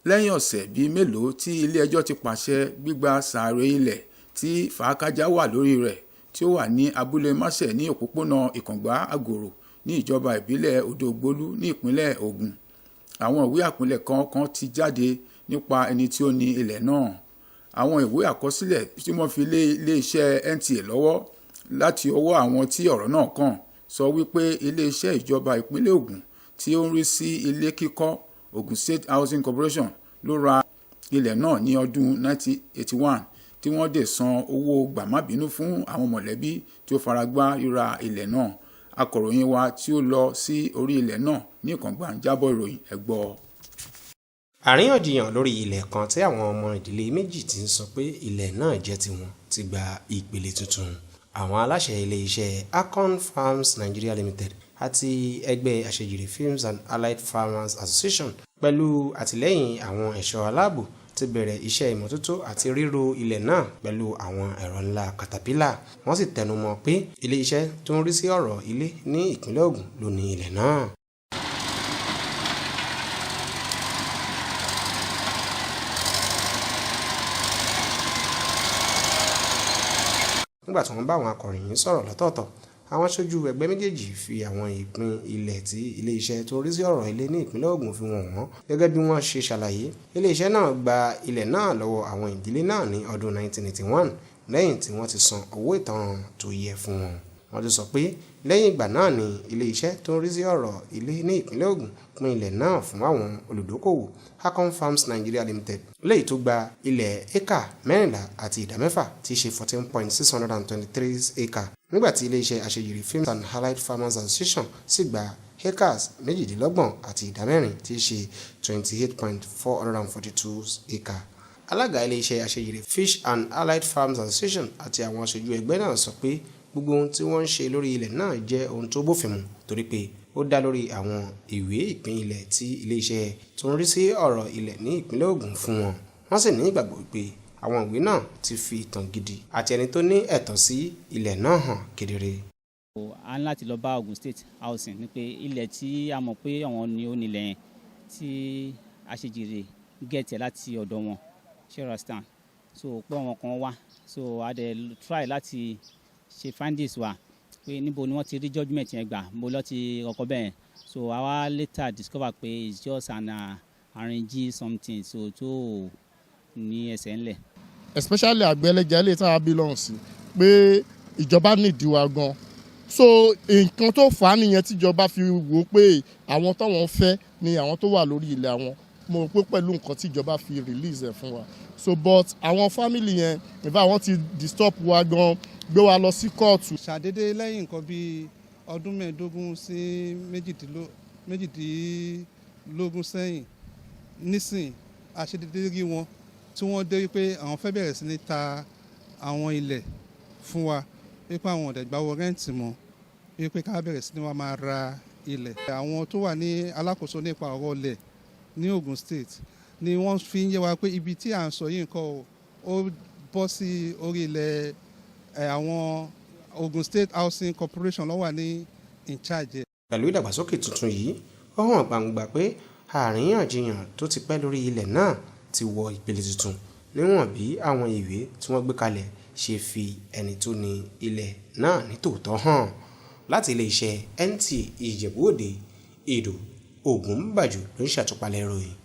Lẹ́yìn ọ̀sẹ̀ bíi mélòó tí ilé-ẹjọ́ ti pàṣẹ gbígba sàárè ilẹ̀ tí fàákájáa wà lórí rẹ̀ tí ó wà ní abúlé Másẹ̀ ní òpópónà Ìkàngbá-Àgòrò ní ìjọba ìbílẹ̀ Odògbolú ní ìpínlẹ̀ Ògùn, àwọn ìwé àpilẹ̀kọ kan ti jáde nípa ẹni tí ó ni ilẹ̀ náà. Àwọn ìwé àkọsílẹ̀ tí wọ́n fi lé iléeṣẹ́ NTA lọ́wọ́ láti ọwọ́ àwọn tí ọ̀rọ̀ náà kàn sọ wípé iléeṣẹ́ ìjọba ìpínlẹ̀ Ògùn tí ó ń rí sí ilé kíkọ́, Ogun State Housing Corporation, ló ra ilẹ̀ náà ní ọdún 1981 tí wọ́n dẹ̀ san owó gbà-má-bínú fún àwọn mọ̀lẹ́bí tí ó faragbá ríra ilẹ̀ náà. Akọ̀ròyìn wa tí ó lọ sí orí ilẹ̀ náà ní Ìkàngbá ń jábọ̀ ìròyìn, ẹ gbọ́ ọ. Àríyànjiyàn lórí ilẹ̀ kan tí àwọn ọmọ ìdílé méjì ti ń sọ pé ilẹ̀ náà jẹ́ tiwọn ti gba ìpele tuntun. Àwọn aláṣẹ ilé-iṣẹ́ Akon Farms Nigeria Limited àti ẹgbẹ́ Àṣejèrè Films and Allied Farmers Association pẹ̀lú àtìlẹ́yìn àwọn ẹ̀ṣọ́ aláàbò ti bẹ̀rẹ̀ iṣẹ́ ìmọ́tótó àti ríro ilẹ̀ náà pẹ̀lú àwọn ẹ̀rọ ńlá katapílà. Wọ́n sì tẹnu mọ́ pé ilé-iṣẹ́ tó ń rí sí ọ̀rọ̀ ilé ní ìpínlẹ̀ Ògùn ló ni ilẹ̀ náà. Nígbà tí wọ́n bá àwọn akọ̀ròyìn sọ̀rọ̀ lọ́tọ̀ọ̀tọ̀, àwọn aṣojú ẹgbẹ́ méjèèjì fi àwọn ìpín ilẹ̀ tí ilé-iṣẹ́ tó ń rí sí ọ̀rọ̀ ilé ní ìpínlẹ̀ Ògùn fi wọ̀n wọ́n. Gẹ́gẹ́ bí wọ́n ṣe ṣàlàyé, ilé-iṣẹ́ náà gba ilẹ̀ náà lọ́wọ́ àwọn ìdílé náà ní ọdún 1981 lẹ́yìn tí wọ́n ti san owó ìtanràn tó yẹ fún wọn. Wọ́n tún sọ pé lẹ́yìn ìgbà náà ni ilé-iṣẹ́ tó ń rí sí ọ̀rọ̀ ilé ní ìpínlẹ̀ Ògùn pín ilẹ̀ náà fún àwọn olùdókòwò Akon Farms Nigeria Limited, léyìí tó gba ilẹ̀ éékà 14.6 tí í ṣe 14.623 acre, nígbà tí ilé-iṣẹ́ Àṣejèrè Films and Allied Farmers Association sì gba acres 28.4 tí í ṣe 28.442 acre. Alága ilé-iṣẹ́ Àṣejèrè Fish and Allied Farms Association àti àwọn aṣojú ẹgbẹ́ náà sọ pé gbogbo ohun tí wọ́n ń ṣe lórí ilẹ̀ náà jẹ́ ohun tó bófin mu torí pé ó dá lórí àwọn ìwé ìpín ilẹ̀ tí ilé-iṣẹ́ tó ń rí sí ọ̀rọ̀ ilẹ̀ ní ìpínlẹ̀ Ògùn fún wọn. Wọ́n sì ní ìgbàgbọ́ pé àwọn ìwé náà ti fi ìtàn gidi àti ẹni tó ní ẹ̀tọ́ sí ilẹ̀ náà hàn kedere. A ní láti lọ bá Ogun State Housing ní pé ilẹ̀ tí a mọ̀ pé àwọn ni ó nílẹ̀ yẹn tí Àṣejèrè get ẹ̀ láti ọ̀dọ̀ wọn, ṣé you understand? So pé àwọn kan wá, so a dẹ̀ try láti ṣe findings wa pé níbo ni wọ́n ti rí judgement yẹn gbà, níbo ló ti kọ́kọ́ bẹ́ẹ̀. So a wá later discover pé it's just an arrange something so tó ní ẹsẹ̀ ńlẹ̀. Especially àgbẹ̀ ẹlẹ́ja ilé tí a belong sí, pé ìjọba nídìí wa gan. So nǹkan tó fà á nìyẹn tíjọba fi wò ó pé àwọn táwọn fẹ́ ni àwọn tó wà lórí ilẹ̀ àwọn. Mo rò pé pẹ̀lú nǹkan tíjọba fi release ẹ̀ fún wa. So but àwọn family yẹn, in fact, wọ́n ti disturb wa gan, gbé wa lọ sí kóòtù. Ṣàdédé lẹ́yìn nǹkan bíi ọdún 15 sí 18 sẹ́yìn nísìn, àṣedédé rí wọn tí wọ́n dé wípé àwọn fẹ́ bẹ̀rẹ̀ sí ní ta àwọn ilẹ̀ fún wa, wípé àwọn ò dẹ̀ gbà owó rent mọ́, wípé ká bẹ̀rẹ̀ sí ní wá máa ra ilẹ̀. Àwọn tó wà ní alákòóso nípa ọ̀rọ̀ ilẹ̀ ní Ogun State ni wọ́n fi ń yé wa pé ibi tí à ń sọ yìí nǹkan ó bọ́ sí orí ilẹ̀ àwọn Ogun State Housing Corporation ló wà ní in charge. Pẹ̀lú ìdàgbàsókè tuntun yìí, ó hàn gbangba pé àríyànjiyàn tó ti pẹ́ lórí ilẹ̀ náà ti wọ ìpele tuntun níwọ̀n bí àwọn ìwé tí wọ́n gbé kalẹ̀ ṣe fi ẹni tó ni ilẹ̀ náà ní tòótọ́ hàn. Láti iléeṣẹ́ NTA Ìjẹ̀bú Òde, Ìdò Ògúnbàjò ló ń ṣàtúpalẹ̀ ìròyìn.